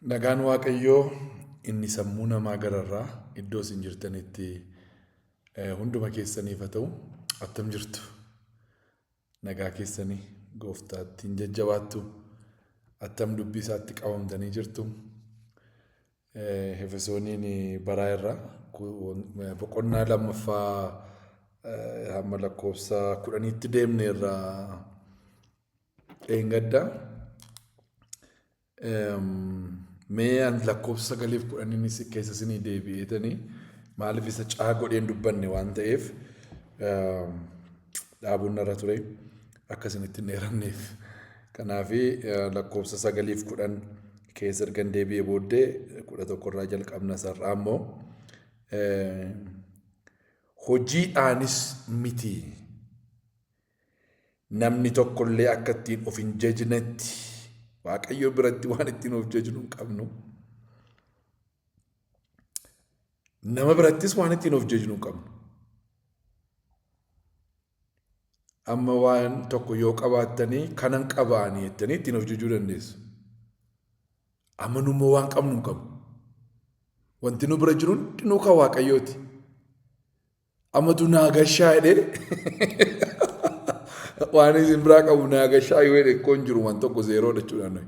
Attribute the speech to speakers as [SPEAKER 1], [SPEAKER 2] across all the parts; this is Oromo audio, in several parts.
[SPEAKER 1] Nagaan Waaqayyoo inni sammuu namaa gararraa iddoo isin jirtanitti hunduma keessaniif haa ta'u. Attam jirtu? Nagaa keessanii gooftaatti hin jajjabaattu? Attam dubbii isaatti qabamtanii jirtu? Efesooniin baraa irraa boqonnaa lammaffaa hamma lakkoofsa 10tti deemne irraa dheengadda. Mee an lakkoofsa sagaliif kudhaniinis keessa isinii deebi'eetanii maaliif isa caa godheen dubbanne waan ta'eef dhaabuun narra ture akka isinitti hin dheeranneef. Kanaaf lakkoofsa sagaliif 10 keessa ergan deebi'ee booddee 11 irraa jalqabna sar'aa immoo hojiidhaanis miti. Namni tokkollee akka ittiin of hin jajnetti Waaqayyo biratti waan ittiin of jajnu hin qabnu. Nama birattis waan ittiin of jajnu hin qabnu. Amma waan tokko yoo qabaattanii kanan qabaanii jettanii ittiin of jajuu dandeessu. Amma nu immoo waan qabnu hin qabnu. Wanti nu bira jiru hundinuu kan Waaqayyooti. Ammatu naa gashaa jedhee waan isin biraa qabu naa gashaa yoo jedhe koo hin jiru waan tokko zeeroo jechuudha nuyi.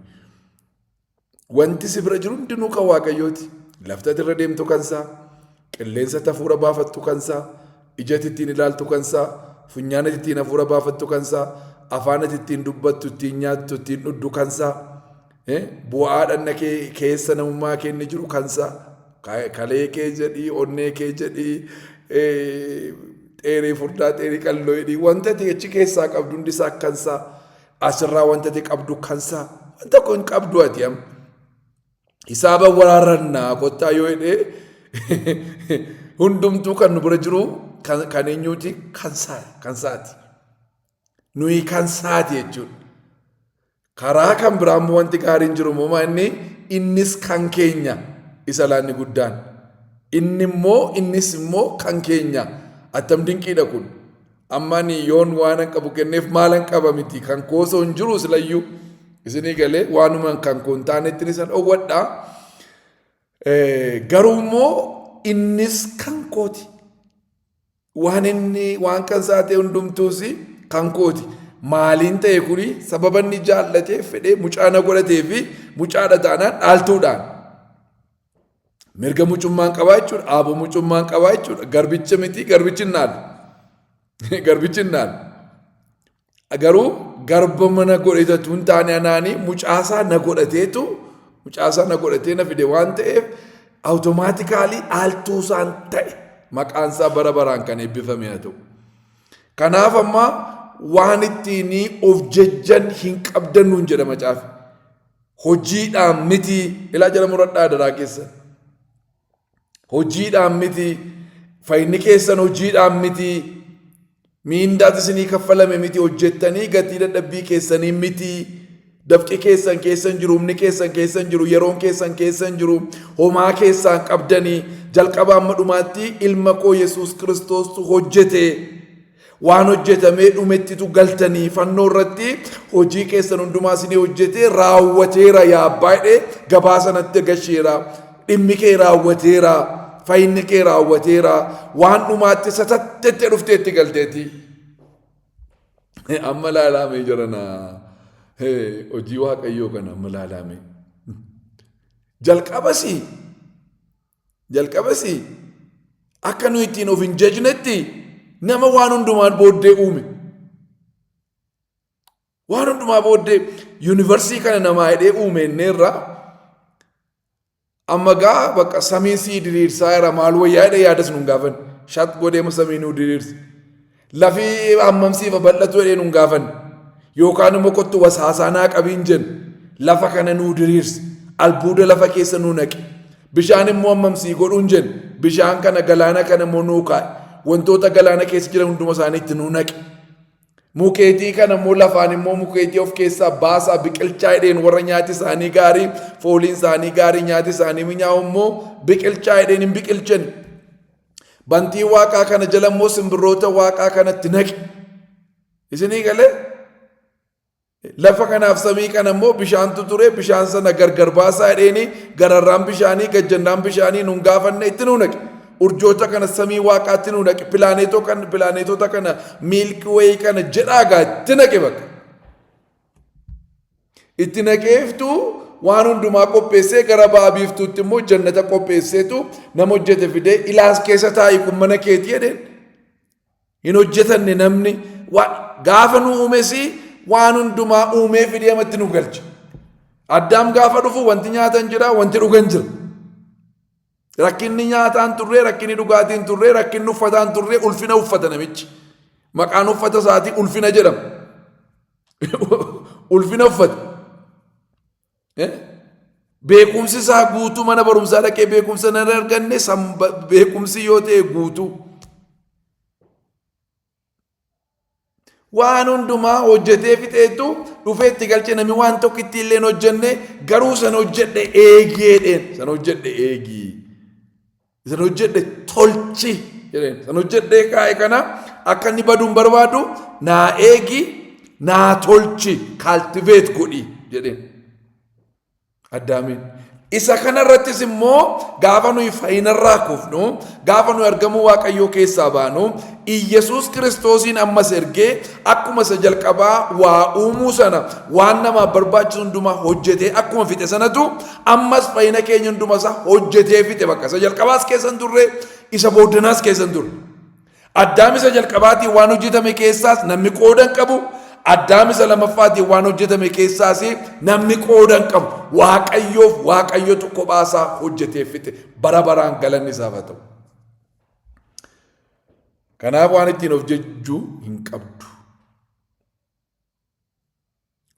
[SPEAKER 1] Wanti si bira jiru hundinuu kan Waaqayyooti. Lafti ati irra deemtu kan isaa, qilleensa ati hafuura baafattu kan isaa, ija ati ittiin ilaaltu kan isaa, funyaan ati ittiin hafuura baafattu kan isaa, afaan ati ittiin dubbattu, ittiin nyaattu, ittiin dhugdu kan isaa, bu'aa dhanna kee keessa namummaa kee inni jiru kan isaa, kalee kee jedhii, onnee kee jedhii, xeerii furdaa, xeerii qalloo jedhii, wanta ati achi keessaa qabdu hundi isaa kan isaa, asirraa wanta ati qabdu kan isaa, wanta tokko hin qabdu ati amma. Hisaaba waraarrannaa kottaa yoo jedhee hundumtuu kan nu bira jiru kan eenyuuti? Kan isaa, kan isaati. Nuyi kan isaati jechuudha. Karaa kan biraa immoo wanti gaariin jiru immoo maa inni innis kan keenya isa laanni guddaan. Inni immoo innis immoo kan keenya. Attam dinqiidha kun. Amma ani yoon waanan qabu kenneef maalan qaba miti kan koo osoo hin jiru silayyuu. Isinii galee waanuma kan koo hin taanetti isa dhowwadha. Garuu immoo innis kan kooti. Waan inni waan kan isaa ta'e hundumtuus kan kooti. Maaliin ta'e kuni sababa inni jaallatee fedhee mucaa na godhatee fi mucaadha taanaan dhaaltuudhaan. Mirga mucummaan qabaa jechuudha. Aaboo mucummaan qabaa jechuudha. Garbicha miti garbichi hin dhaalu. Garbichi hin dhaalu. Garuu garba mana godhatatu hin taane anaanii mucaasaa na godhateetu mucaasaa na godhatee na fide waan ta'eef awutomaatikaalii dhaaltuu isaan ta'e maqaan isaa bara baraan kan eebbifame haa ta'u. Kanaaf amma waan ittiin of jajjan hin qabdan nuun jedha macaafi. Hojiidhaan miti ilaa jala muradhaa daraa keessan. Hojiidhaan miti. Fayyinni keessan hojiidhaan miti. Miindaatu isinii kaffalame miti. Hojjettanii gatii dadhabbii keessanii miti. Dafqi keessan keessan jiru, humni keessan keessan jiru, yeroon keessan keessan jiru, homaa keessaan qabdanii jalqaba amma dhumaatti ilma koo Yesuus Kiristoostu hojjete. Waan hojjetamee dhumettitu galtanii fannoo irratti hojii keessan hundumaa isinii hojjetee raawwateera yaa abbaa jedhee gabaa sanatti gasheera. Dhimmi kee raawwateera. Fayyinni kee raawwateera. Waan dhumaatti satattetti dhuftee itti galteeti. Amma laalaamee jirana. Hojii Waaqayyoo kana amma laalaamee. Jalqabasii Jalqabas akka nu ittiin of hin jajnetti nama waan hundumaan booddee uume. Waan hundumaa booddee yuunivarsii kana namaa hidhee uume inneerra amma gaa bakka samiin sii diriirsaa jira maal wayyaa hidhee yaadas nun gaafanne. Shat godhee samii nuu diriirse. Lafi hammam siif bal'atu jedhee nun gaafanne. Yookaan immoo kottu wasaasaa naa qabiin jennu. Lafa kana nuu diriirse. Albuuda lafa keessa nuu naqe. Bishaan immoo hammam sii godhuun jennu. Bishaan kana galaana kana immoo nuu kaa'e. Wantoota galaana keessa jiran hunduma isaaniitti nuu naqe. Mukeetii kana immoo lafaan immoo mukeetii of keessaa baasaa biqilchaa jedheen warra nyaati isaanii gaarii fooliin isaanii gaarii nyaati isaanii minyaa'u immoo biqilchaa jedheen hin biqilchan. Bantii waaqaa kana jala immoo simbirroota waaqaa kanatti naqe. Isinii galee? Lafa kanaaf samii kana immoo bishaantu ture, bishaan sana gargar baasaa jedheeni gararraan bishaanii gajjannaan bishaanii nun gaafanne itti nuu naqe. Urjoota kana samii waaqaatti nuu naqe. Pilaaneetota kana miilki wayii kana jedhaa gaa itti naqe bakka. Itti naqeeftu waan hundumaa qopheessee gara ba'a biiftuutti immoo jannata qopheesseetu nama hojjete fidee ilaas keessa taa'i kun mana keetii jedheen. Hin hojjetanne namni gaafa nu uumes waan hundumaa uumee fidee amatti nu galche. Addaam gaafa dhufu wanti nyaatan jira, wanti dhugan jira. Rakkinni nyaataan turre, rakkinni dhugaatiin turre, rakkinni uffataan turre, ulfina uffata namichi. Maqaan uffata isaatii ulfina jedhama. Ulfina uffata. Beekumsi isaa guutuu mana barumsaa dhaqee beekumsa nan arganne beekumsi yoo ta'e guutuu. Waan hundumaa hojjetee fixeetu dhufee itti galche namni waan tokko itti illee hin hojjenne garuu sana hojjedhe eegi jedheen sana hojjedhe eegi sana hojjedhe tolchi jedheen sana hojjedhe kaa'e kana akka inni badu hin barbaadu naa eegi naa tolchi kaaltiveet godhi jedheen. Addaamiin. Isa kanarrattis immoo gaafa nuyi fayyinarraa kufnu, gaafa nuyi argamuu Waaqayyoo keessaa baanu, Iyyasuus Kiristoosiin ammas ergee akkuma isa jalqabaa waa uumuu sana waan namaaf barbaachisu hundumaa hojjetee akkuma fixe sanatu ammas fayyina keenya hunduma isaa hojjetee fixe bakka isa jalqabaas keessa hin turre, isa booddanaas keessa hin turre. Addaam isa jalqabaatiin waan hojjetame keessaas namni qooda hin qabu. Addaam isa lammaffaatiin waan hojjetame keessaas namni qooda hin qabu. Waaqayyoof Waaqayyotu kophaasaa hojjetee fixe. Bara baraan galanni isaaf haa ta'u. Kanaaf waan ittiin of jejju hin qabdu.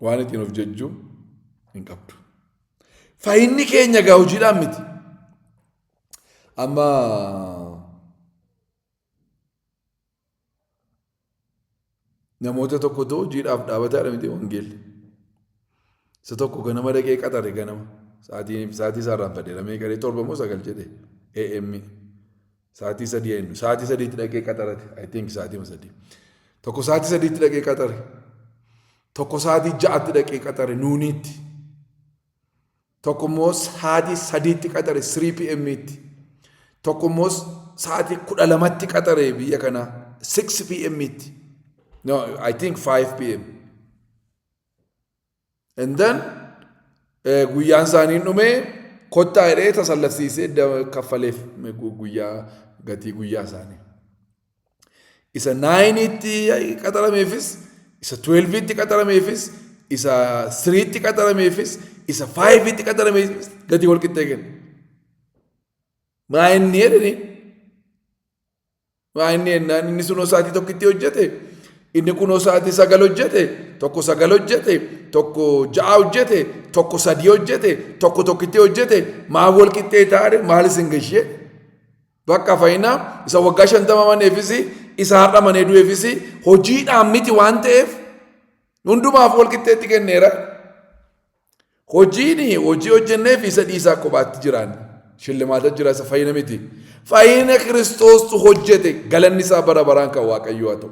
[SPEAKER 1] Waan ittiin of jejju hin qabdu. Fayyinni keenya egaa hojiidhaan miti. Amma namoota tokkotu hojiidhaaf dhaabataadha miti wangeelli. Isa tokko ganama dhaqee qaxare ganama. Sa'aatii isaa irraanfadheera meeqa jedhee 7 moo 9 jedhe AM. Sa'aatii 3 eenyu sa'aatii 3tti dhaqee qaxarate I think sa'aatii 3. Tokko sa'aatii 3tti dhaqee qaxare. Tokko sa'aatii 6tti dhaqee qaxare nuuniitti. Tokko immoo sa'aatii 3tti qaxare 3 PM'tti. Tokko immoo sa'aatii 12tti qaxare biyya kanaa 6 PM'tti. No, I think 5 PM. And then guyyaan isaanii dhume kottaa jedhee tasallafsiisee kaffaleef guyyaa gatii guyyaa isaanii. Isa 9tti qaxarameefis, isa 12tti qaxarameefis, isa 3tti qaxarameefis, isa 5tti qaxarameefis gatii wal qixxee kenna. Maa inni jedhanii? Maa inni jennaan inni sunoo sa'aatii tokkitti hojjete, inni kunoo sa'aatii 9 hojjete, tokko 9 hojjete, tokko 6 hojjete, tokko 3 hojjete, tokko tokkitti hojjete, maa wal qixxee taa'e maal isin gashee? Bakka fayyinaa isa waggaa 50 maneefis isa har'a manee du'eefis hojiidhaan miti waan ta'eef hundumaaf wal qixxeetti kenneera. Hojiin hojii hojjenneef isa dhiisaa kophaatti jiraanne. Shillimaata jira isa fayyina miti. Fayyina Kiristoostu hojjete galanni isaa bara baraan kan Waaqayyoo haa ta'u.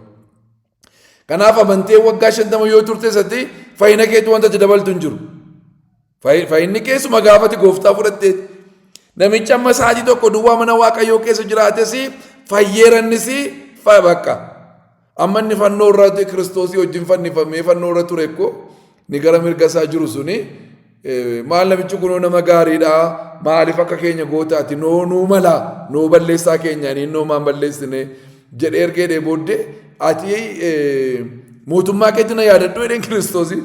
[SPEAKER 1] Kanaaf amantee waggaa 50 yoo turte isatti fayyina keetu wanta itti dabaltu hin jiru. Fayyinni keessuma gaafati gooftaa fudhatteeti. Namichi amma sa'aatii tokko duwwaa mana Waaqayyoo keessa jiraates fayyeerannis bakka. Amma inni fannoo irratti Kiristoosii wajjin fannifamee fannoo irra ture koo ni gara mirga isaa jiru suni maal namichi kunoo nama gaariidha maaliif akka keenya gootaati noo nuu mala noo balleessaa keenyaan innoo maan balleessine jedhee erga jedhee booddee ati mootummaa keetti na yaadadhu jedheen Kiristoosii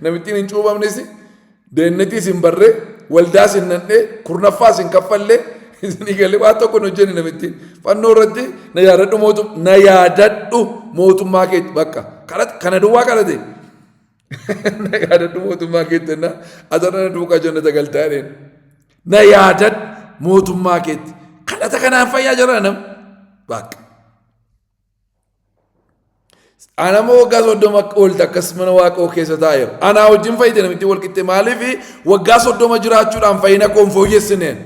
[SPEAKER 1] namittiin hin cuuphamnes Deennetiis hin barree, waldaas hin nandhee, kurnaffaas hin kaffallee, isinii galee waan tokko hin hojjenne namittiin. Fannoo irratti na yaadadhu mootum na yaadadhu mootummaa keetti bakka kana duwwaa kadhate. Na yaadadhu mootummaa keetti jennaan atarra na duukaa jannata galtaa jedheen. Na yaadadhu mootummaa keetti. Kadhata kanaan fayyaa jira nam. Bakka. Ana immoo waggaa 30 oolta akkas mana waaqoo keessa taa'eera. Anaa wajjin fayyite namitti wal qixxe maaliif waggaa 30 jiraachuudhaan fayyina koo hin fooyyessineen.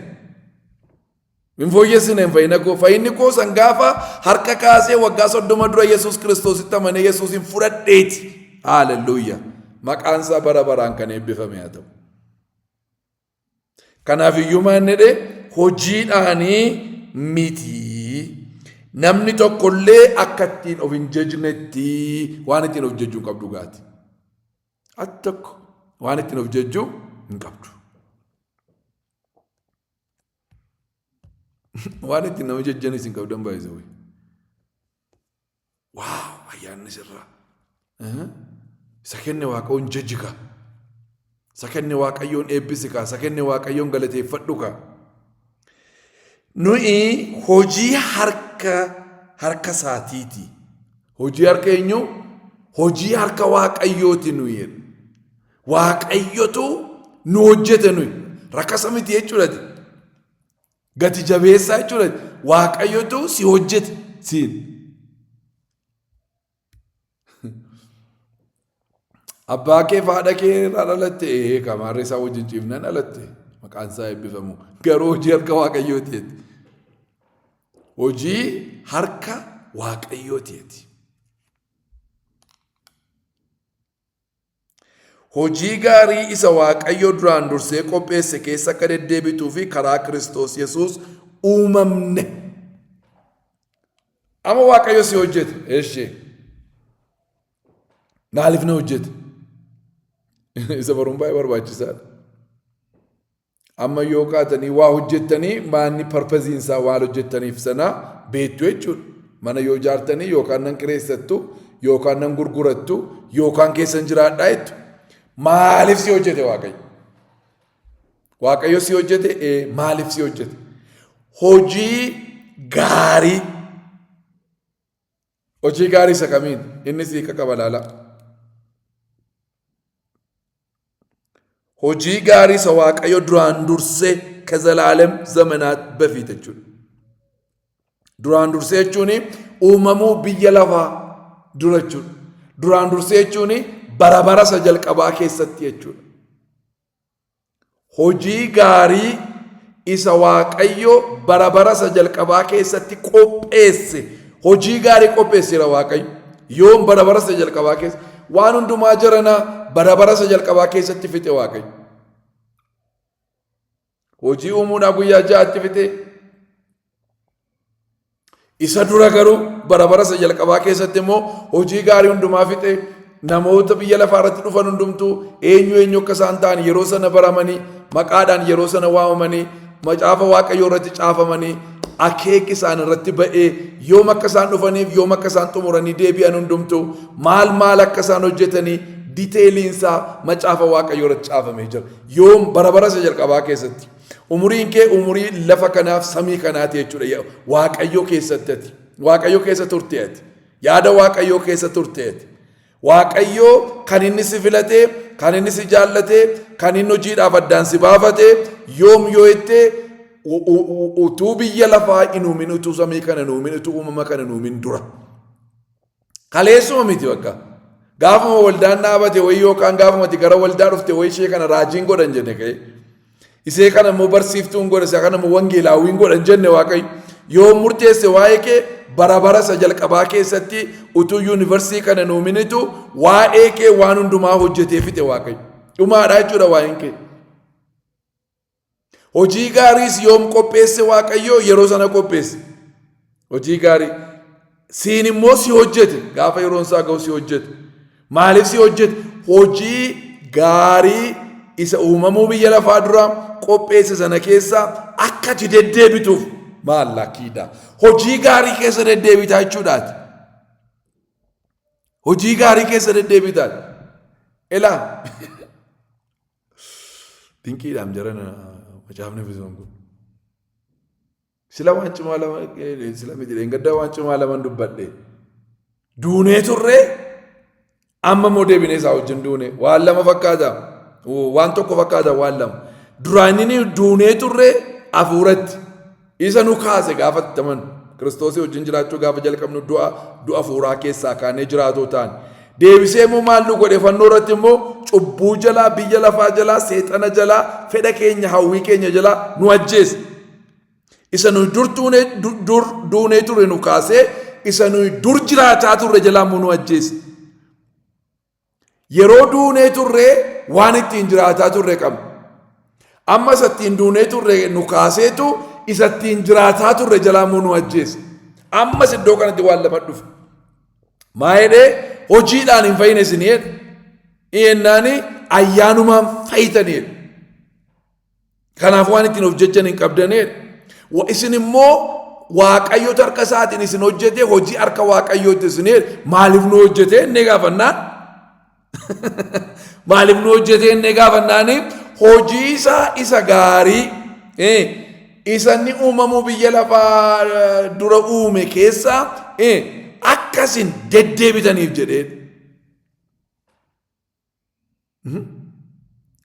[SPEAKER 1] Hin fooyyessineen fayyina koo. Fayyinni koo san gaafa harka kaasee waggaa 30 dura Yesuus Kiristoositti amanee Yesuusin fudhadheeti. Haaleluyyaa. Maqaan isaa bara baraan kan eebbifame haa ta'u. Kanaaf iyyuu maal jedhe hojiidhaanii miti. Namni tokkollee akka ittiin of hin jajnetti waan ittiin of jajjuu hin qabdu gaati. Ati tokko waan ittiin of jajjuu hin qabdu. Waan ittiin nama jajjanis hin qabdan baay'isa wayi. Waaw ayyaanni sirraa. Isa kenne waaqayyoon jaji kaa. Isa kenne waaqayyoon eebbisi kaa. Isa kenne waaqayyoon galateeffadhu kaa. Nuyi hojii harka harka isaatiiti. Hojii harka eenyu? Hojii harka waaqayyooti nuyi. Waaqayyotu nu hojjete nuyi. Rakasa miti jechuudha. Gati jabeessaa jechuudha. Waaqayyotu si hojjete siin. Abbaa kee fi haadha kee irraa dhalatte ee kamaarree isaa wajjin ciifnaan dhalatte maqaan isaa eebbifamu garuu hojii harka waaqayyooti. Hojii harka waaqayyooti. Hojii gaarii isa Waaqayyo duraan dursee qopheesse keessa akka deddeebituu fi karaa Kiristoos Yesuus uumamne. Amma Waaqayyo si hojjete. Eshi. Maaliif na hojjete? Isa baruun baay'ee barbaachisaadha. Amma yoo kaatanii waa hojjettanii maanni parpaziin isaa waan hojjettaniif sana beektu jechuudha. Mana yoo ijaartanii yookaan nan kireessattu yookaan nan gurgurattu yookaan keessan jiraadhaa jettu. Maaliif si hojjete Waaqayyo? Waaqayyo si hojjete ee maaliif si hojjete? Hojii gaarii. Hojii gaarii isa kamiin? Innis hiika qaba laala. Hojii gaarii isa Waaqayyo duraan dursee ከዘላለም ዘመናት በፊት jechuudha. Duraan dursee jechuun uumamuu biyya lafaa dura jechuudha. Duraan dursee jechuun bara bara isa jalqabaa keessatti jechuudha. Hojii gaarii isa Waaqayyo bara bara isa jalqabaa keessatti qopheesse. Hojii gaarii qopheesseera Waaqayyo. Yoom bara bara isa jalqabaa keessa. Waan hundumaa jaranaa bara bara isa jalqabaa keessatti fixe Waaqayyo. Hojii uumuudhaa guyyaa ja'atti fixe. Isa dura garuu bara bara isa jalqabaa keessatti immoo hojii gaarii hundumaa fixe namoota biyya lafaa irratti dhufan hundumtuu eenyu eenyu akka isaan ta'an yeroo sana baramanii maqaadhaan yeroo sana waamamanii macaafa waaqayyoo irratti caafamanii akeeki isaan irratti ba'ee yoom akka isaan dhufaniif yoom akka isaan xumuranii deebi'an hundumtuu maal maal akka isaan hojjetanii diteeliinsaa macaafa waaqayyoo irratti caafamee jira. Yoom bara bara isa jalqabaa keessatti. Umuriin kee umurii lafa kanaaf samii kanaati jechuudha. Waaqayyoo keessatti ati. Waaqayyoo keessa turte ati. Yaada Waaqayyoo keessa turte ati. Waaqayyoo kan inni si filatee, kan inni si jaallatee, kan inni hojiidhaaf addaan si baafatee yoom yoo jettee utuu biyya lafaa hin uumin, utuu samii kana hin uumin, utuu uumama kana hin uumin dura. Kaleessuma miti bakka. Gaafuma waldaan dhaabate wayii yookaan gaafuma ati gara waldaa dhufte wayii ishee kana raajiin godhan jenne ka'e. Isee kana immoo barsiiftuun godha, isa kana immoo wangeelaawwiin godhan jenne Waaqayyo. Yoo murteesse waa'ee kee bara bara isa jalqabaa keessatti utuu yuunivarsiitii kana hin uuminitu waa'ee kee waan hundumaa hojjetee fixe Waaqayyo. Dhumaadha jechuudha waa'een kee. Hojii gaariis yoom qopheesse Waaqayyo yeroo sana qopheesse. Hojii gaarii. Siin immoo si hojjete gaafa yeroon isaa ga'u si hojjete. Maaliif si hojjete? Hojii gaarii isa uumamuu biyya lafaa dura qopheesse sana keessa akka ati deddeebituuf maal lakkiidha. Hojii gaarii keessa deddeebitaa jechuudhaati. Hojii gaarii keessa deddeebitaa. Ilaa. Dinqiidhaam jarana macaafni Efesoon kun. Sila waan cimaa lama sila miti dheengaddaa waan cimaa laman dubbadhe. Duunee turre amma immoo deebinee isaa wajjin duune waan lama fakkaata waan tokko fakkaata waan lama. Duraan inni duunee turre hafuuratti isa nu kaase gaafa itti amanu. Kiristoosii wajjin jiraachuu gaafa jalqabnu du'a du'a hafuuraa keessaa kaanee jiraatoo ta'an. Deebisee immoo maal nu godhe fannoo irratti immoo cubbuu jalaa biyya lafaa jalaa seexana jalaa fedha keenya hawwii keenya jalaa nu ajjeese. Isa nuyi dur tuune dur duunee ture nu kaasee isa nuyi dur jiraachaa turre jalaa immoo nu ajjeese. Yeroo duunee turre waan ittiin jiraataa turre qabna. Amma isa ittiin duunee turre nu kaaseetu isa ittiin jiraataa turre jalaa immoo nu ajjeese. Ammas iddoo kanatti waan lama dhufe. Maa jedhee hojiidhaan hin fayyine isin jedhe. Yennaani ayyaanumaan fayyitanii jedhe. Kanaaf waan ittiin of jechan hin qabdanii jedhe. Isin immoo Waaqayyotu harka isaatiin isin hojjete hojii harka Waaqayyootti isin jedhe. Maaliif nu hojjete inni gaafannaan? Maaliif nu hojjete inni gaafannaan hojii isaa isa gaarii isa inni uumamuu biyya lafaa dura uume keessa akka isin deddeebitaniif jedhee.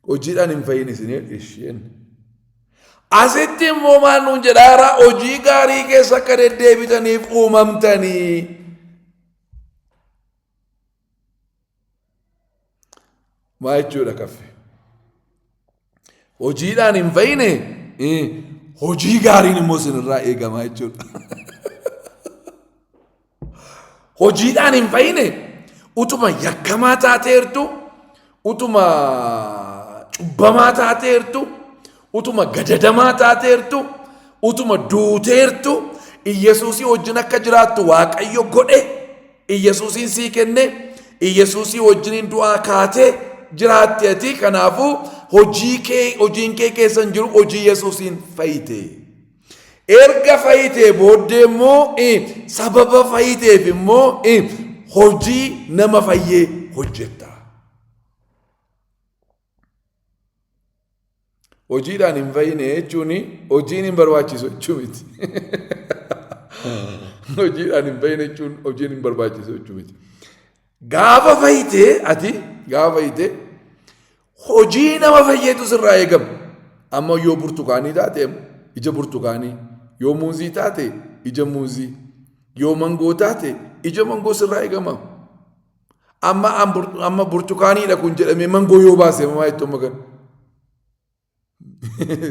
[SPEAKER 1] Hojiidhaan hin fayyin isin isheen. Asitti immoo maal nuun jedhaara hojii gaarii keessa akka deddeebitaniif uumamtanii. Maa jechuudha kaffe? Hojiidhaan hin fayyine hojii gaariin immoo isinirraa eegamaa jechuudha. Hojiidhaan hin fayyine utuma yakkamaa taateertu, utuma cubbamaa taateertu, utuma gadadamaa taateertu, utuma duuteertu, Iyyasuusii wajjin akka jiraattu Waaqayyo godhe, Iyyasuusiin sii kenne, Iyyasuusii wajjiniin du'aa kaatee jiraatte ati kanaafuu hojii kee hojiin kee keessa hin jiru hojii Yesuusiin fayyite. Erga fayyitee booddee immoo sababa fayyiteef immoo hojii nama fayyee hojjetta. Hojiidhaan hin fayyine jechuun hojiin hin barbaachisu jechuu miti. Hojiidhaan hin fayyine jechuun hojiin hin barbaachisu jechuu miti. Gaafa fayyitee ati gaafa fayyitee hojii nama fayyeetu sirraa eegama. Amma yoo burtukaanii taate ija burtukaanii, yoo muuzii taate ija muuzii, yoo mangoo taate ija mangoo sirraa eegama. Amma amma burtukaaniidha kun jedhamee mangoo yoo baase maa jettu amma kana.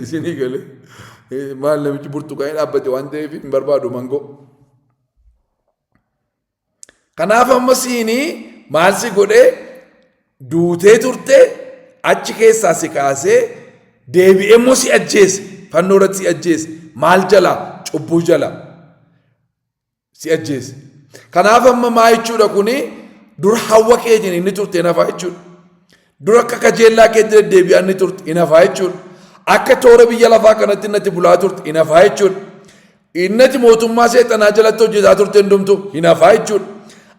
[SPEAKER 1] Isinii galee maal namichi burtukaanii dhaabbate waan ta'eef hin barbaadu mangoo. Kanaaf amma siinii maal si godhee duutee turte achi keessaa si kaasee deebi'ee immoo si ajjeese fannoo irratti si ajjeese maal jalaa cubbuu jalaa si ajjeese. Kanaaf amma maa jechuudha kuni dura hawwa keetiin inni turte hin hafaa jechuudha. Dura akka kajeellaa keetti deddeebi'aa inni turte hin hafaa jechuudha. Akka toora biyya lafaa kanatti innatti bulaa turte hin hafaa jechuudha. Innati mootummaa seexanaa jalatti hojjetaa turte hundumtu hin hafaa jechuudha.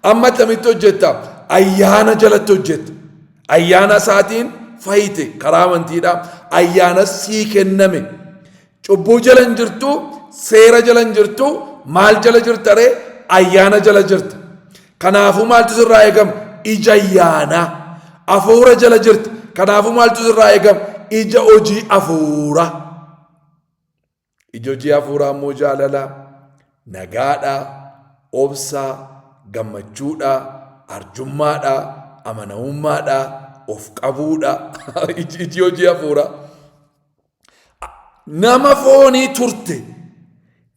[SPEAKER 1] Amma akkamitti hojjetta? Ayyaana jalatti hojjetta. Ayyaana isaatiin fayyite karaa amantiidha. Ayyaana sii kenname. Cubbuu jala hin jirtu, seera jala hin jirtu, maal jala jirta ree? Ayyaana jala jirta. Kanaafuu maaltu sirraa eegama? Ija ayyaanaa. Afuura jala jirta. Kanaafuu maaltu sirraa eegama? Ija hojii afuuraa. Ija hojii afuuraa immoo jaalala, nagaadha, obsa, gammachuudha, arjummaadha, amanamummaadha, of qabuudha. Iji hojii afuuraa. Nama foonii turte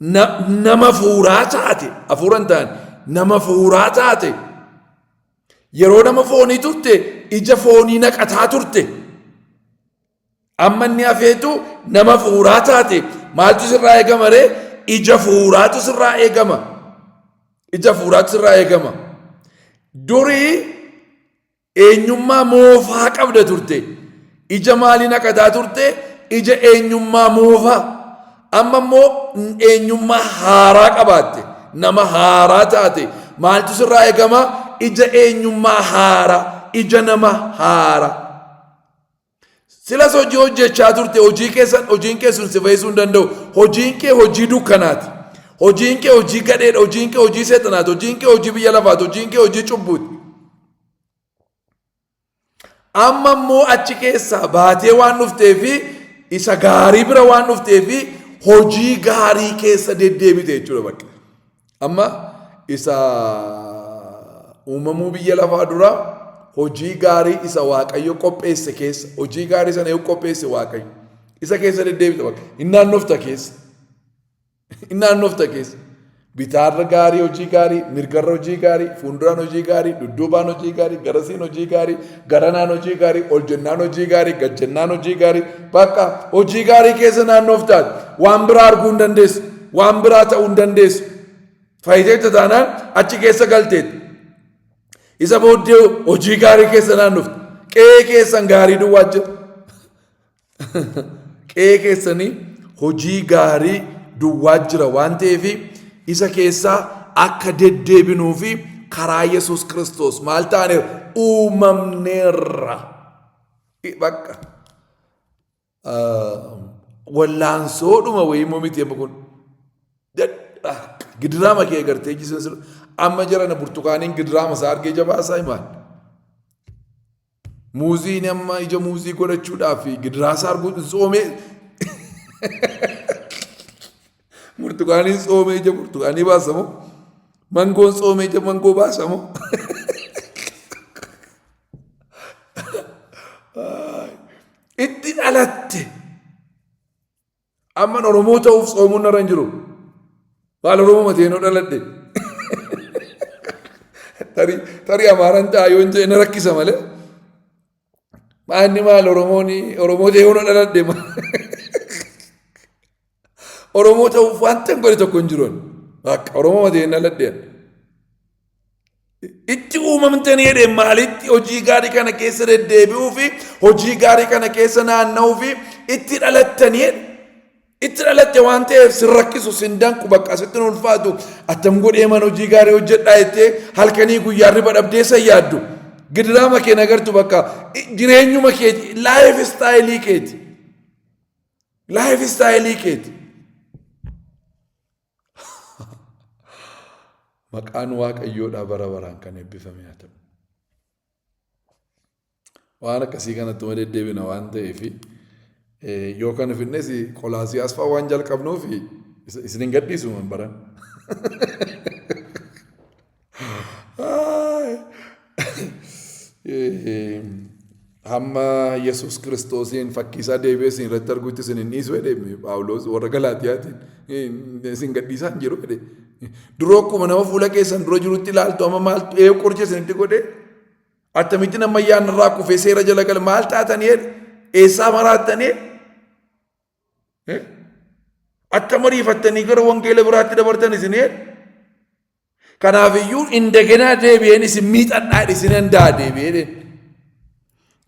[SPEAKER 1] nama fuuraa taate hafuura hin taane nama fuuraa taate yeroo nama foonii turte ija foonii naqataa turte amma inni hafeetu nama fuuraa taate maaltu sirraa eegama ree ija fuuraatu sirraa eegama ija fuuraatu sirraa eegama durii Eenyummaa moofaa qabda turte. Ija maalii naqataa turte? Ija eenyummaa moofaa. Amma immoo eenyummaa haaraa qabaatte. Nama haaraa taate. Maaltu sirraa eegama? Ija eenyummaa haaraa. Ija nama haaraa. Silas hojii hojjechaa turte hojii keessan hojiin kee sun si fayyisuu hin danda'u. Hojiin kee hojii dukkanaati. Hojiin kee hojii gadheedha. Hojiin kee hojii seexanaati. Hojiin kee hojii biyya lafaati. Hojiin kee hojii cubbuuti. Amma immoo achi keessaa baatee waan dhuftee fi isa gaarii bira waan dhuftee fi hojii gaarii keessa deddeebite jechuudha bakka. Amma isa uumamuu biyya lafaa dura hojii gaarii isa Waaqayyo qopheesse keessa hojii gaarii sana yoo qopheesse Waaqayyo isa keessa deddeebita bakka hin naannofta keessa hin naannofta keessa Bitaarra gaarii hojii gaarii, mirgarra hojii gaarii, fuulduraan hojii gaarii, dudduubaan hojii gaarii, garasiin hojii gaarii, garanaan hojii gaarii, ol jennaan hojii gaarii, gad jennaan hojii gaarii. Bakka hojii gaarii keessa naannoof taate waan biraa arguu hin dandeessu, waan biraa ta'uu hin dandeessu. Fayyiteetta taanaan achi keessa galteetta. Isa booddee hojii gaarii keessa naannofte. Qe'ee keessan gaarii duwwaa jira. Qe'ee keessanii hojii gaarii duwwaa jira waan ta'eef isa keessaa akka deddeebinuu fi karaa Yesuus Kiristoos maal taaneerra? Uumamneerra. Bakka. Wallaansoodhuma wayii immoo miti amma kun. Gidiraama kee gartee jiseen amma jarana burtukaaniin gidiraama isaa argee jabaasaa himaan. Muuziin amma ija muuzii godhachuudhaaf gidiraa isaa arguu tsoomee burtukaaniin tsoomee ija burtukaanii baasamoo mangoon tsoomee ija mangoo baasamoo itti dhalatte Amman Oromoo ta'uuf tsoomuun narra hin jiru. Maal Oromoo mateenoo dhaladhe. Tarii tarii Amaaran ta'a yoo hin jedhe na rakkisa malee. Maanni maal Oromoon Oromoo ta'ee yoo dhaladhe Oromoo ta'uuf wanta hin godhe tokko hin jiru. Bakka Oromoo mateen dhaladhe. Itti uumamtanii jedhe maalitti hojii gaarii kana keessa deddeebi'uu fi hojii gaarii kana keessa naanna'uu fi itti dhalattanii jedhe. Itti dhalatte waan ta'eef sin rakkisu sin danqu bakka sitti hin ulfaatu attam godhee mana hojii gaarii hojjedhaa jettee halkanii guyyaa riba dhabdee san yaaddu. Gidiraama kee nagartu bakka jireenyuma keeti laayif istaayilii keeti. Laayif istaayilii keeti. Maqaan Waaqayyoodhaa bara baraan kan eebbifame haa ta'u. Waan akkasii kanatti uma deddeebina waan ta'eef yoo kana fidnes qolaasiyaas fa'aa waan jalqabnuuf isin hin gadhiisu man baran. Hamma Yesuus Kiristoosiin fakkii isaa deebi'ee isin irratti arguutti isin hin dhiisu jedhe Phaawulos warra Galaatiyaatiin isin gadhiisaa hin jiru jedhe. Duroo akkuma nama fuula keessan dura jirutti ilaaltu amma maaltu ee qoricha isinitti godhe attamitti nama ayyaanarraa kufee seera jala gale maal taatanii jedhe eessaa maraattanii akka mariifattanii gara wangeela biraatti dabartan isin jedhe. Kanaaf iyyuu indaganaa deebi'een isin miixadhaa isin danda'a deebi'ee.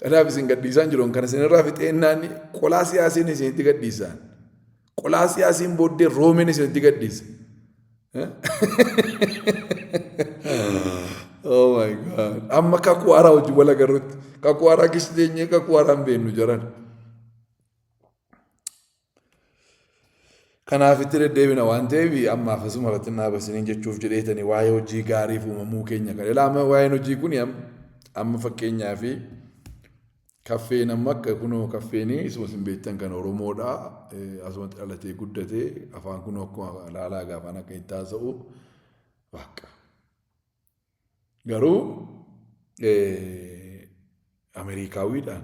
[SPEAKER 1] Kanaaf isin gadhiisaan jiru kan isin irraa fixeennaan qolaa siyaasiin isinitti gadhiisaan. Qolaa siyaasiin booddee roomeen isinitti gadhiisa. Oh my God. Amma kakuu haaraa wajjin wal agarrutti. Kakuu haaraa keessa teenyee kakuu haaraa hin beeknu jaran. Kanaaf itti deddeebina waan ta'eef ammaaf asuma irratti hin dhaabasiniin jechuuf jedheetani waa'ee hojii gaariif uumamuu keenya kan ilaa amma waa'een hojii kun amma fakkeenyaa fi kaffeen amma akka kunoo kaffeenii isuma isin beektan kan Oromoodha asumatti dhalatee guddatee afaan kunoo akkuma laalaa gaafaan akka itti haasa'u waaqa. Garuu Ameerikaawwiidhaan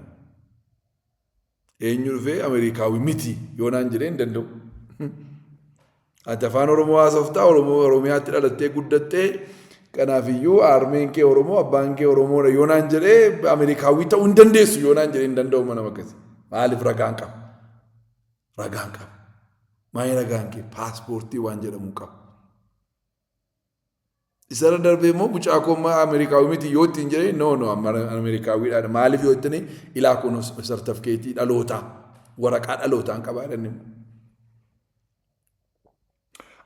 [SPEAKER 1] Eenyu dhufee Ameerikaawwi miti yoo naan jedhee hin danda'u. Ati afaan Oromoo haasoftaa Oromoo Oromiyaatti dhalattee guddattee kanaafiyyuu harmeen kee Oromoo abbaan kee Oromoodha yoo naan jedhee Ameerikaawwii ta'uu hin dandeessu yoo naan jedhee hin danda'u mana akkasii. Maaliif ragaan qaba? Ragaan qaba. Maali ragaan kee? Paaspoortii waan jedhamu qaba. Isarra darbee immoo mucaa koo amma Ameerikaawii miti yoo ittiin jedhee no no amma Ameerikaawiidha maaliif yoo jettanii ilaa kun sartifikeetii dhalootaa waraqaa dhalootaan qabaa jedhanii.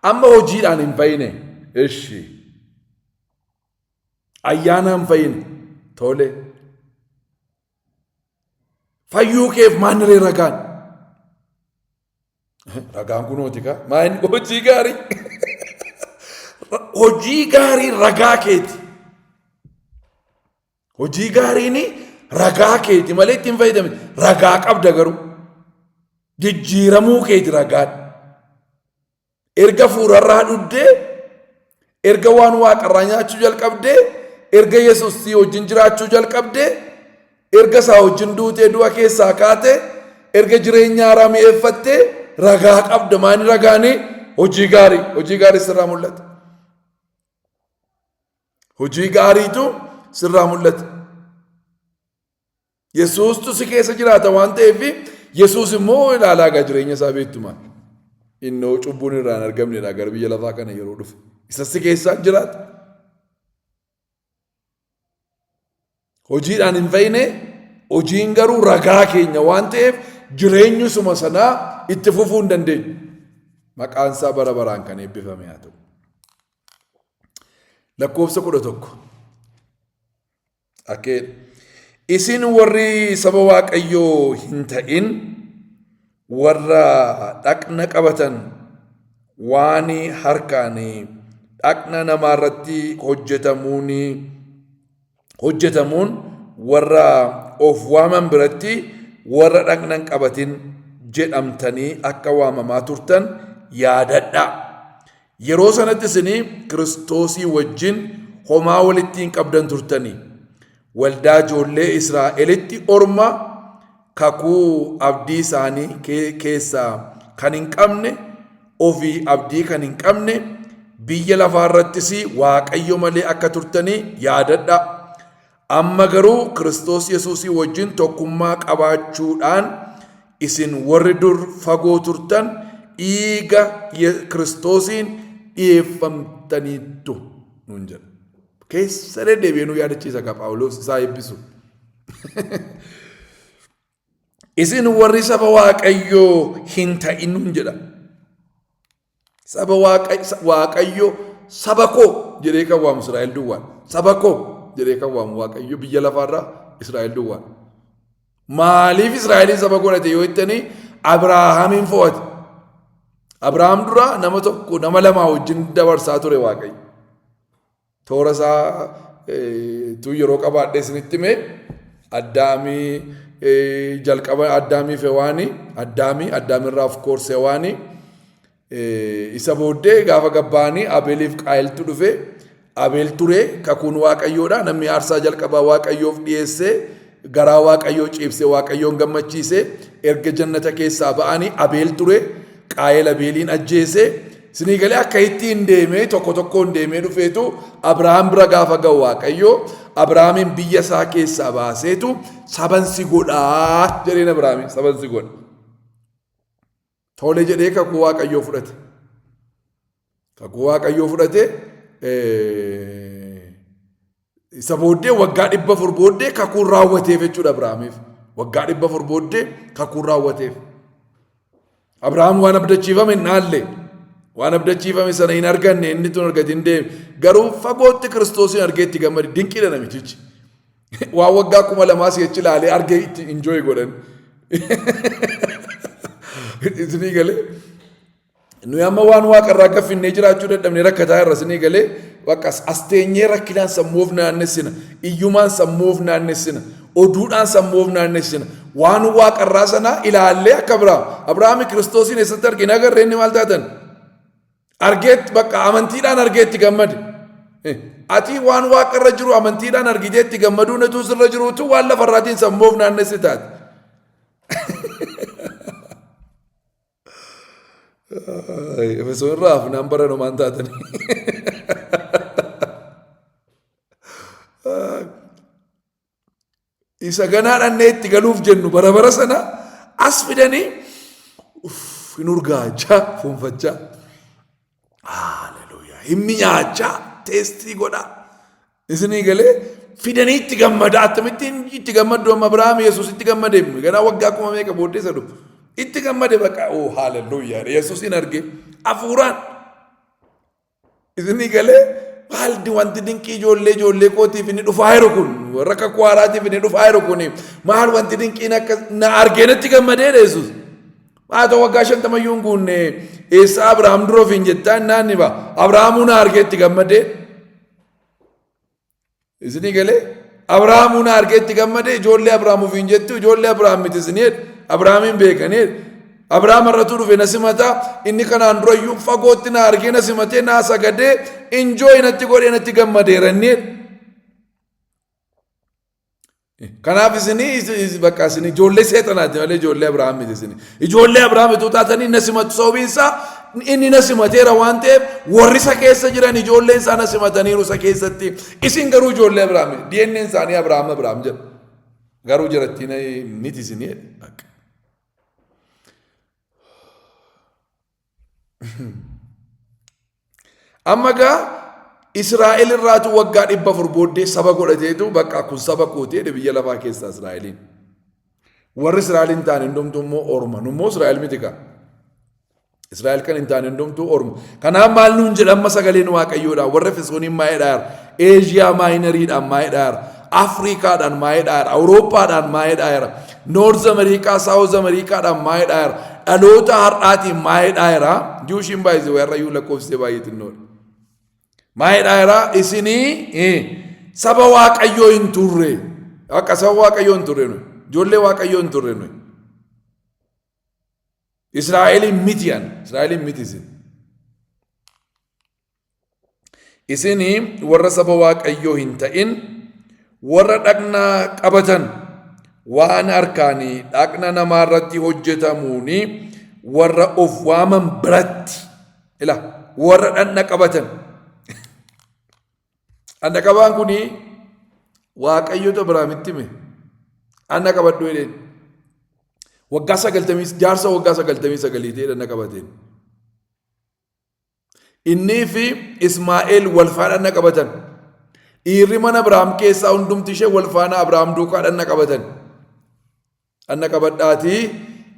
[SPEAKER 1] Amma hojiidhaan hin fayyine ishi ayyaanaan fayyine tole fayyuu keef maaniree ragaan Ragaan kunooti kaa. Maa inni hojii gaarii. Hojii gaarii ragaa keeti. Hojii gaariin ragaa keeti malee ittiin fayyadamte. Ragaa qabda garuu. Jijjiiramuu keeti ragaan. Erga fuurarraa dhuddee, erga waan waaqarraa nyaachuu jalqabdee, erga Yesuus sii wajjin jiraachuu jalqabdee, erga isaa wajjin duutee du'a keessaa kaatee, erga jireenya haaraa mi'eeffattee ragaa qabda. Maani ragaanii? Hojii gaarii. Hojii gaarii sirraa mul'ata. Hojii gaariitu sirraa mul'ata. Yesuustu si keessa jiraata waan ta'eef Yesuus immoo ilaalaa egaa jireenya isaa beektu maal. Innoo cubbuun irraa hin argamnedha gara biyya lafaa kana yeroo dhufe. Isa si keessaan jiraata. Hojiidhaan hin fayyine hojiin garuu ragaa keenya waan ta'eef jireenyi suma sanaa itti fufuu hin dandeenyu. Maqaan isaa bara baraan kan eebbifame haa ta'u. Lakkoofsa 11. Akka isin warri saba Waaqayyoo hin ta'in warra dhaqna qabatan waan harkaan dhaqna namaarratti hojjetamuun warra of waaman biratti warra dhaqna hin qabatin jedhamtanii akka waamamaa turtan yaadadhaa. Yeroo sanatti isin Kiristoosii wajjin homaa walitti hin qabdan turtanii. Waldaa ijoollee Israa'elitti orma kakuu abdii isaanii keessaa kan hin qabne, ofii abdii kan hin qabne, biyya lafaa irrattis Waaqayyo malee akka turtanii yaadadhaa. Amma garuu Kiristoos Yesuusii wajjin tokkummaa qabaachuudhaan isin warri dur fagoo turtan dhiiga Kiristoosiin dhi'eeffamtaniittu nuun jedha. Keessa deddeebi'ee nu yaadachiisa egaa Phaawulos isaa eebbisu. Isin warri saba Waaqayyoo hin ta'in nuun jedha. Saba Waaqayyo saba koo jedhee kan waamu Israa'el duwwaan. Saba koo jedhee kan waamu Waaqayyo biyya lafaarraa Israa'el duwwaan. Maaliif Israa'eliin saba godhate yoo jettanii Abrahaamiin fo'ate. Abrahaam dura nama tokko nama lamaa wajjin dabarsaa ture Waaqayyo. Toora isaa tu yeroo qabaadhee isinitti hime Addaamii jalqaba Addaamii fi Hewaanii Addaamii Addaamirraa of course Hewaanii isa booddee gaafa gabbaanii Abeeliif Qaayiltu dhufe Abeel ture kakuun Waaqayyoodha namni aarsaa jalqabaa Waaqayyoof dhiyeessee garaa Waaqayyoo ciibsee Waaqayyoon gammachiise erga jannata keessaa ba'anii Abeel ture Qaayel Abeeliin ajjeese Isinii galee akka ittiin deemee tokko tokkoon deemee dhufeetu Abrahaam bira gaafa ga'u Waaqayyo Abrahaamiin biyya isaa keessaa baaseetu saban si godhaa jedheen Abrahaamiin saban si godha. Tole jedhee kakuu Waaqayyoo fudhate. Kakuu Waaqayyoo fudhate isa booddee waggaa 400 booddee kakuun raawwateef jechuudha Abrahaamiif. Waggaa 400 booddee kakuun raawwateef. Abrahaam waan abdachiifame hin dhaalle. Waan abdachiifame sana hin arganne inni tun argatin deeme. Garuu fagootti Kiristoosiin argee itti gammade dinqiidha namichichi. Waan waggaa 2000 si'achi ilaalee argee itti enjoy godhan. Isinii galee. Nuyi amma waan waaqarraa gaffinnee jiraachuu dadhabnee rakkataa irra isinii galee bakka as teenyee rakkinaan sammuu of naannessina, iyyumaan sammuu of naannessina, oduudhaan sammuu of naannessina. Waan waaqarraa sana ilaallee akka Abrahaam. Abrahaami Kiristoosiin eessatti argine agarree inni maal taatan? Argeetti bakka amantiidhaan argeetti gammade. Ati waan waaqarra jiru amantiidhaan argiteetti gammaduun utuu sirra jiruutu waan lafarraatiin sammuu of naannessi taate. Efesoon irraa hafnaan bara numaan taatanii. Isa ganaa dhannee itti galuuf jennu bara bara sana as fidanii hin urgaachaa fuunfachaa. Haleluuyaa. Hin minyaachaa teestii godhaa. Isinii galee fidanii itti gammada. Akkamittiin itti gammaddu amma Abrahaam Yesuus itti gammadee ganaa waggaa kuma meeqa booddee isa dhufu. Itti gammade bakka oo haleluuyaa Yesuusin arge hafuuraan. Isinii galee maaldi wanti dinqii ijoollee ijoollee kootiif inni dhufaa jiru kun warra kakuu haaraatiif inni dhufaa jiru kun maal wanti dinqiin akka na argee natti gammadeedha Yesuus. Haa ta'u waggaa 50 iyyuu hin guunne eessa Abrahaam dura ofiin jettaa innaan ni ba'a. Abrahaamuu na argee itti gammadee. Isinii galee Abrahaamuu na argee itti gammadee ijoollee Abrahaam ofiin jettu ijoollee Abrahaam miti isinii jedhe Abrahaamiin beekanii jedhe. Abrahaam irratuu dhufe na simataa inni kanaan dura iyyuu fagootti na argee na simatee na sagadee injooyi natti godhee natti gammadeera inni jedhe. Kanaaf isinii bakka isin ijoollee seexanaati malee ijoollee Abrahaam miti isin. Ijoollee Abrahaam utuu taatanii na simatu sababiin isaa Inni na simateera waan ta'eef warri isa keessa jiran ijoolleen isaa na simataniiru isa keessatti. Isin garuu ijoollee Abrahaam. DNA'n isaanii Abrahaam Abrahaam jedha. Garuu jarattiin miti isin jedhe. Bakka. Amma gaa Israa'el irraatu waggaa 400 booddee saba godhateetu bakka kun saba kooti jedhe biyya lafaa keessaa Israa'eliin. Warri Israa'el hin taane hundumtuu immoo orma. Nummoo Israa'el miti kaa. Israa'el kan hin taane hundumtuu orma. Kanaaf maal nuun jedha amma sagaleen Waaqayyoodha. Warra Efesooniin maa'eedha. Eeshiyaa maayinariidhaan maa'eedha. Afrikaadhaan maa'eedha. Awurooppaadhaan maa'eedha. Noorz Ameerikaa, Saawuz Ameerikaadhaan maa'eedha. Dhaloota har'aatiin maa'eedha. Juushiin baay'isee warra iyyuu lakkoofsisee baay'ee xinnoodha. Maa'eedha isinii saba Waaqayyoo hin turre. Akka saba Waaqayyoo hin turre nuyi. Ijoollee Waaqayyoo hin turre nuyi. Israa'eliin miti an. Israa'eliin miti isin. Isin warra saba Waaqayyoo hin ta'in warra dhaqna qabatan waan harkaanii dhaqna namaa irratti hojjetamuuni warra of waaman biratti ila warra dhaqna qabatan. Dhaqna qabaan kuni Waaqayyotu Abiraamitti hime. Dhaqna qabadhu jedheen. Waggaa 90 jaarsa waggaa 99 ta'ee dhaqna qabateen. Innii fi Ismaa'eel wal faana dhaqna qabatan. Dhiirri mana Abiraam keessaa hundumti ishee wal faana Abiraam duukaa dhaqna qabatan. Dhaqna qabadhaatii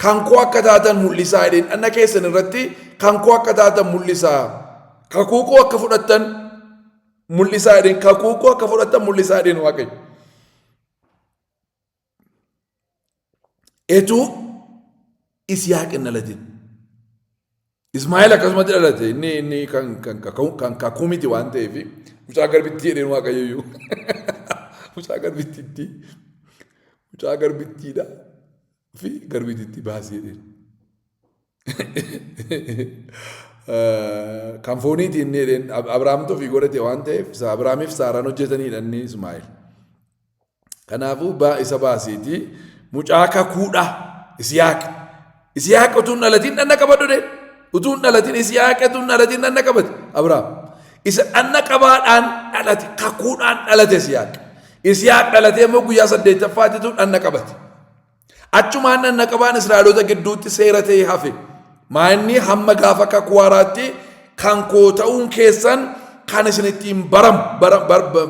[SPEAKER 1] kan koo akka taatan mul'isaa jedheen dhaqna keessan irratti kan koo akka taatan mul'isaa. Kakuu koo akka fudhattan mul'isaa jedheen kakuu koo akka fudhattan mul'isaa jedheen Waaqayyo. Etuu Isihaaq hin dhalatin. Ismaa'eel akkasumatti dhalate inni inni kan kan kakuu kan kakuu miti waan ta'eef mucaa garbittii jedheen Waaqayyo iyyuu. Mucaa garbittiitti mucaa garbittiidha fi garbittiitti baasii jedheen. Kan fooniiti inni jedheen Abrahaamtu ofii godhate waan ta'eef Abrahaamiif Saaraan hojjetanidha inni Ismaa'eel. Kanaafuu baa isa baasiiti mucaa kakuudha Isiyaaq. Isiyaaq utuu hin dhalatin dhanna qabadhu dhee. Utuu hin dhalatin Isiyaaq utuu hin dhalatin dhanna qabate Abrahaam. Isa dhanna qabaadhaan dhalate kakuudhaan dhalate Isiyaaq. Isiyaaq dhalatee immoo guyyaa saddeettaffaatitu dhanna qabate. Achumaan dhanna qabaan Israa'eloota gidduutti seera ta'ee hafe. Maanni hamma gaafa kakuu haaraatti kan koo ta'uun keessan kan isin ittiin baramu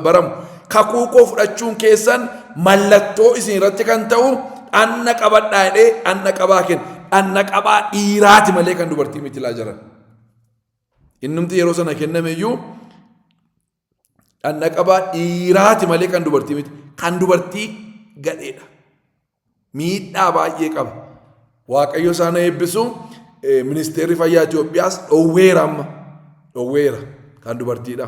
[SPEAKER 1] baramu kakuu koo fudhachuun keessan mallattoo isin irratti kan ta'u dhanna qabadhaa jedhee dhanna qabaa kenna. Dhanna qabaa dhiiraati malee kan dubartii miti laa jiran. Innumti yeroo sana kenname iyyuu Dhanna qabaa dhiiraati malee kan dubartii miti. Kan dubartii gadheedha. Miidhaa baay'ee qaba. Waaqayyo isaan eebbisu ministeerri fayyaa Itoophiyaas dhowweera amma. Dhowweera kan dubartiidha.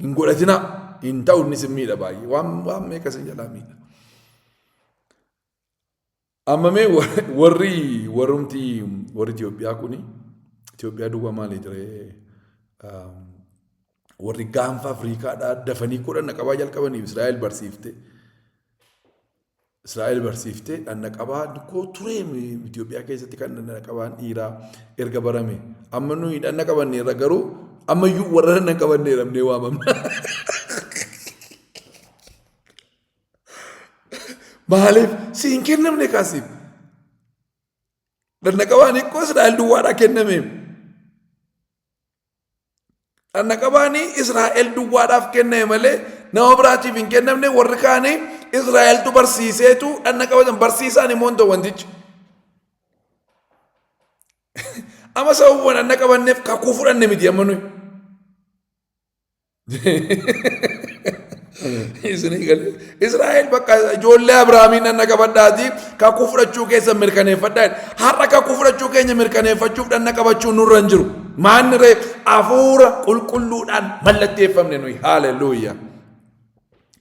[SPEAKER 1] Hin godhatina hin ta'u innis hin miidha baay'ee. Waan waan meeqa isin jalaa miidha. Amma mee warri warrumti warri Itoophiyaa kuni Itoophiyaa duwwaa maali ture warri gaanfa Afriikaadhaa dafanii kudhan qabaa jalqabaniif Israa'el barsiifte. Israa'el barsiifte dhanna qabaa koo ture Itoophiyaa keessatti kan dhanna qabaan dhiiraa erga barame. Amma nuyi dhanna qabanneerra garuu ammayyuu warra dhanna qabanne jedhamnee waamamna. Maaliif si hin kennamne kaasiif? Dhanna qabaan hikkoo Israa'el duwwaadhaa kenname. Dhanna qabaanii Israa'el duwwaadhaaf kenname malee nama biraatiif hin kennamne warri kaanii Israa'eltu barsiiseetu dhanna qabatan barsiisaan immoo hin ta'u wantichi. Amma sababuma dhanna qabanneef kakuu fudhanne miti amma nuyi. Isinii galee. Israa'el bakka ijoollee Abrahaamiin dhanna qabadhaati kakuu fudhachuu keessan mirkaneeffadhaa. Har'a kakuu fudhachuu keenya mirkaneeffachuuf dhanna qabachuun nurra hin jiru. Maanni ree hafuura qulqulluudhaan mallatteeffamne nuyi. Haaleluyyaa.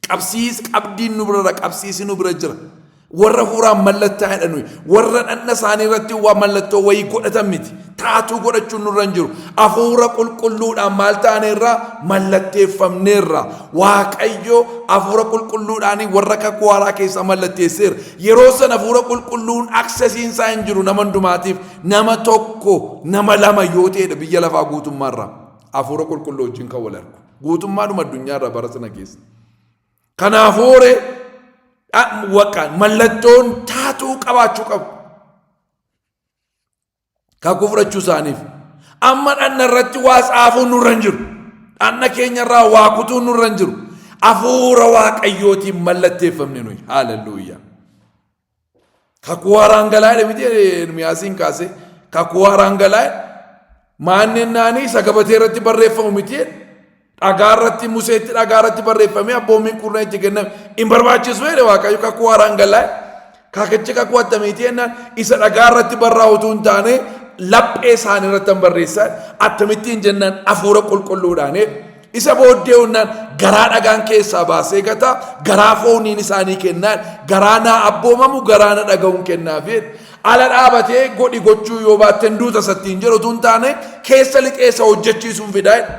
[SPEAKER 1] Qabsiis qabdiin nu bira qabsiisi nu bira jira. Warra hafuuraan mallattaa'edha nuyi. Warra dhagna isaanii irratti waa mallattoo wayii godhatan miti. Taatuu godhachuun nurra hin jiru. Hafuura qulqulluudhaan maal taaneerra? Mallatteeffamneerra. Waaqayyo hafuura qulqulluudhaan warra kakuu haaraa keessaa mallatteesseera. Yeroo sana hafuura qulqulluun aksesiin isaa hin jiru nama hundumaatiif. Nama tokko, nama lama yoo ta'edha biyya lafaa guutummaarraa. Hafuura qulqulluu wajjin kan wal argu. Guutummaadhuma addunyaarraa bara sana keessa. Kanaafuu ree mallattoon taatuu qabaachuu qabu. Kakuu fudhachuu isaaniif. Amma dhanna irratti waa tsaafuun nurra hin jiru. Dhanna keenya irraa waa kutuun nurra hin jiru. Hafuura Waaqayyootiin mallatteeffamne nuyi. Haalelluuyaa. Kakuu haaraan galaa jedhe miti Ermiyaasiin kaasee. Kakuu haaraan galaa jedhe. Maanneen naanii isa gabatee irratti barreeffamu miti jedhe. Dhagaa irratti Museetti dhagaa irratti barreeffamee abboommiin kurnan itti kenname. Hin barbaachisu jedhe Waaqayyo kakuu haaraan galaa jedhe. Kakichi kakuu attamiiti jennaan isa dhagaa irratti barraa'u utuu hin taane laphee isaanii irratti han barreessaa akkamittiin jennaan hafuura qulqulluudhaan isa booddee jennaan garaa dhagaan keessaa baasee gata garaa fooniin isaanii kennaan garaa naa abboomamu garaa na dhaga'uun kennaaf jedhe. Ala dhaabatee godhi gochuu yoo baatten duuta sattiin jedhu utuu hin taane keessa lixee isa hojjechiisuun fidaa jedhe.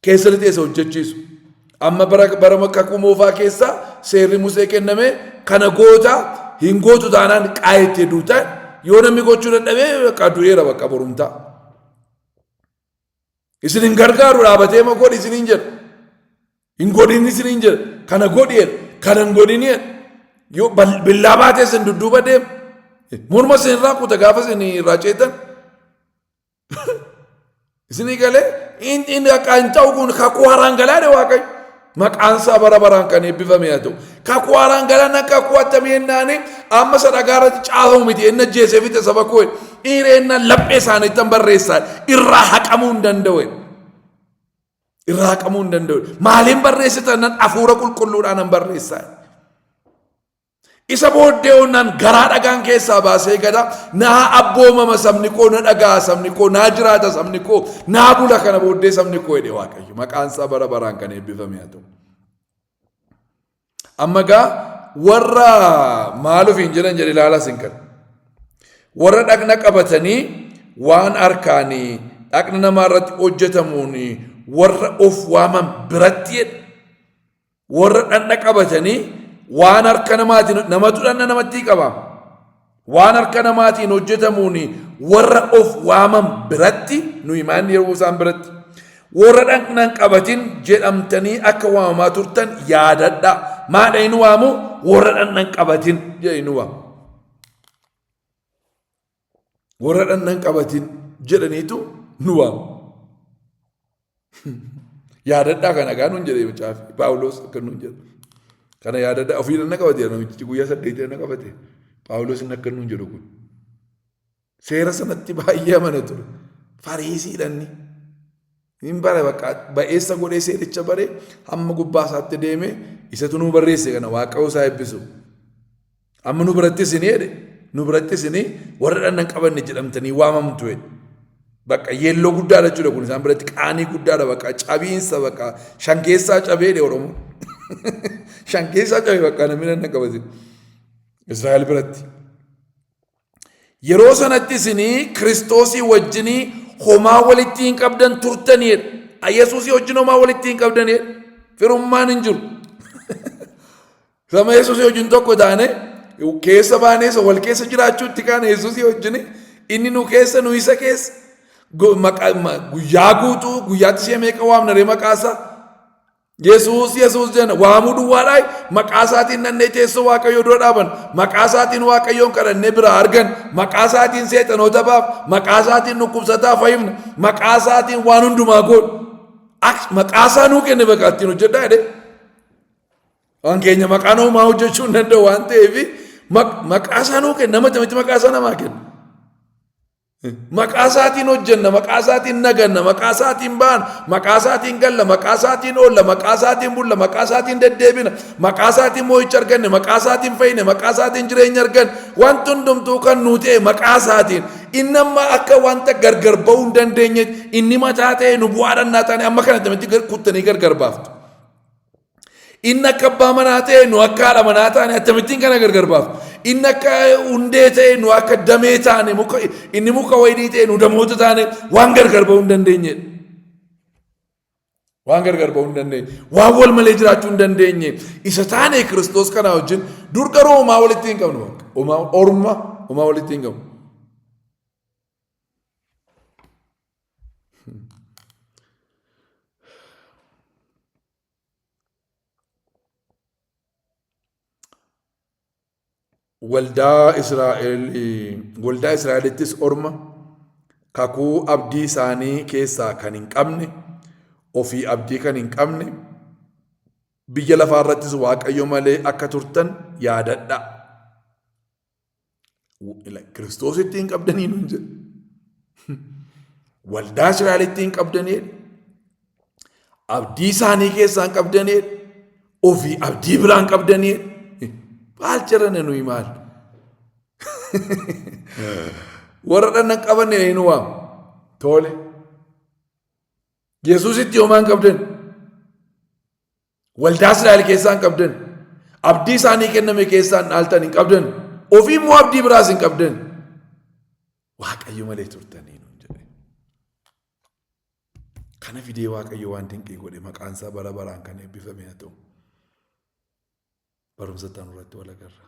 [SPEAKER 1] Keessa lixee isa hojjechiisu. Amma bara bara kakuu moofaa keessa seerri Musee kenname kana goota hin gootu taanaan qaayettee duuta. Yoo namni gochuu dadhabee bakka du'eera bakka borumtaa. Isin hin gargaaru dhaabatee ma godhi isiniin jedha. Hin godhin isiniin jedha. Kana godhi jedha. Kana hin godhin jedha. Yoo billaa baatee isin dudduuba deema. Morma isin irraa kuta gaafa isin irraa ceetan. Isinii galee inni akka hin ta'u kun kakuu haaraan galaadha Waaqayyo. Maqaan isaa bara baraan kan eebbifame haa ta'u. Kakuu haaraan galaan akka kakuu attamii ennaani amma isa dhagaa irratti caafamu miti enna ajjeesee fixe saba koo dhiira ennaan laphee isaaniitti barreessaa irraa haqamuu hin danda'u. Irraa haqamuu hin danda'u. Maaliin barreessitan nan hafuura qulqulluudhaan nan barreessaa. Isa booddee onnaan garaa dhagaan keessaa baasee gada naa abboomama sabni koo na dhaga'a sabni koo naa jiraata sabni koo naa bula kana booddee sabni koo jedhe Waaqayyo maqaan isaa bara baraan kan eebbifame haa ta'u. Amma gaa warra maal ofiin jedhan jedhe ilaalaa sin kan. Warra dhaqna qabatanii waan harkaanii dhaqna namaa irratti hojjetamuun warra of waaman biratti jedhe. Warra dhaqna qabatanii waan harka namaatiin namatu dhaqna namatti qaba. Waan harka namaatiin hojjetamuun warra of waaman biratti nuyi maanni yeroo isaan biratti warra dhaqna hin qabatin jedhamtanii akka waamamaa turtan yaadadha. Maadha inni waamu warra dhaqna hin qabatin jedhe inni waamu. Warra dhaqna hin qabatin jedhaniitu nu waamu. Yaadadhaa kana gaa nuun jedhee macaafi Phaawulos akka nuun jedhu. Kana yaadadhaa ofii dhaqna qabate namichi guyyaa saddeetii dhaqna qabate. Phaawulos inni akka nuun jedhu kun. Seera sanatti baay'ee amana ture. Fariisiidhanni. Hin bare bakka ba'eessa godhee seericha bare hamma gubbaa isaatti deeme isatu nuu barreesse kana waaqayyo isaa eebbisu. Amma nu biratti isinii jedhe nu biratti isinii warra dhaqna hin qabanne jedhamtanii waamamtu jedhe. Bakka yeelloo guddaadha jechuudha kun isaan biratti qaanii guddaadha bakka cabiinsa bakka shan keessaa cabee jedhe Oromoo. Shan keessaa cabee bakka namni dhaqna qabate. Israa'el biratti. Yeroo sanatti isinii Kiristoosii wajjinii homaa walitti hin qabdan turtaniidha. Yesuusii wajjin homaa walitti hin qabdanidha. Firummaan hin jiru. Sama Yesuusii wajjin tokko taane keessa baanee isa wal keessa jiraachuutti kaane Yesuusii wajjin inni nu keessa nu isa keessa guyyaa guutuu guyyaatti ishee meeqa waamna ree maqaa isaa Yesuus Yesuus jenna waamuu duwwaadhaa maqaa isaatiin nannee teessoo Waaqayyoo dura dhaaban maqaa isaatiin Waaqayyoon kadhannee biraa argan maqaa isaatiin seexanoota baaf maqaa isaatiin dhukkubsataa fayyifna maqaa isaatiin waan hundumaa goon maqaa isaa nuu kenne bakka ittiin hojjedhaa jedhee Waan keenya maqaan homaa hojjechuu hin danda'u waan ta'eef maqaa isaa nuu kenna nama tamitti maqaa isaa namaa kenna. Maqaa isaatiin hojjenna, maqaa isaatiin naganna, maqaa isaatiin baana, maqaa isaatiin galla, maqaa isaatiin oolla, maqaa isaatiin bulla, maqaa isaatiin deddeebina, maqaa isaatiin moo'icha arganne, maqaa isaatiin fayyine, maqaa isaatiin jireenya arganne, wanti hundumtuu kan nuu ta'e maqaa isaatiin. Inni amma akka wanta gargar ba'uu hin dandeenye inni mataa ta'e nu bu'aa dhannaa taane amma kana tamitti kuttanii gargar baaftu. Inni akka abbaa manaa ta'e nu akka haadha manaa taane akkamittiin kana gargar baafna? Inni akka hundee ta'e nu akka damee taane muka inni muka wayinii ta'e nu damoota taane waan gargar ba'uu hin dandeenyedha. Waan gargar ba'uu hin dandeenye. Waan wal malee jiraachuu hin dandeenye. Isa taane Kiristoos kanaa wajjin dur garuu homaa walitti hin qabnu. Homaa orma homaa walitti hin qabnu. Waldaa Israa'el waldaa Israa'elittis orma kakuu abdii isaanii keessaa kan hin qabne ofii abdii kan hin qabne biyya lafaa irrattis Waaqayyo malee akka turtan yaadadha. Kiristoositti hin qabdanii nuun jedhe. Waldaa Israa'elitti hin qabdanii abdii isaanii keessaa hin qabdanii ofii abdii biraa hin qabdanii maal jedhana nuyi maal? Warra dhanna hin qabanne nu waama. Tole. Yesuusitti homaa hin qabdan. Waldaa Israa'el keessaa hin qabdan. Abdii isaanii kenname keessaa hin dhaaltan hin qabdan. Ofii immoo abdii biraas hin qabdan. Waaqayyo malee turtanii nuun jedhe. Kana fidee Waaqayyo waan dinqii godhe maqaan isaa bara baraan kan eebbifame haa ta'u. Barumsa itti aanu irratti wal agarra.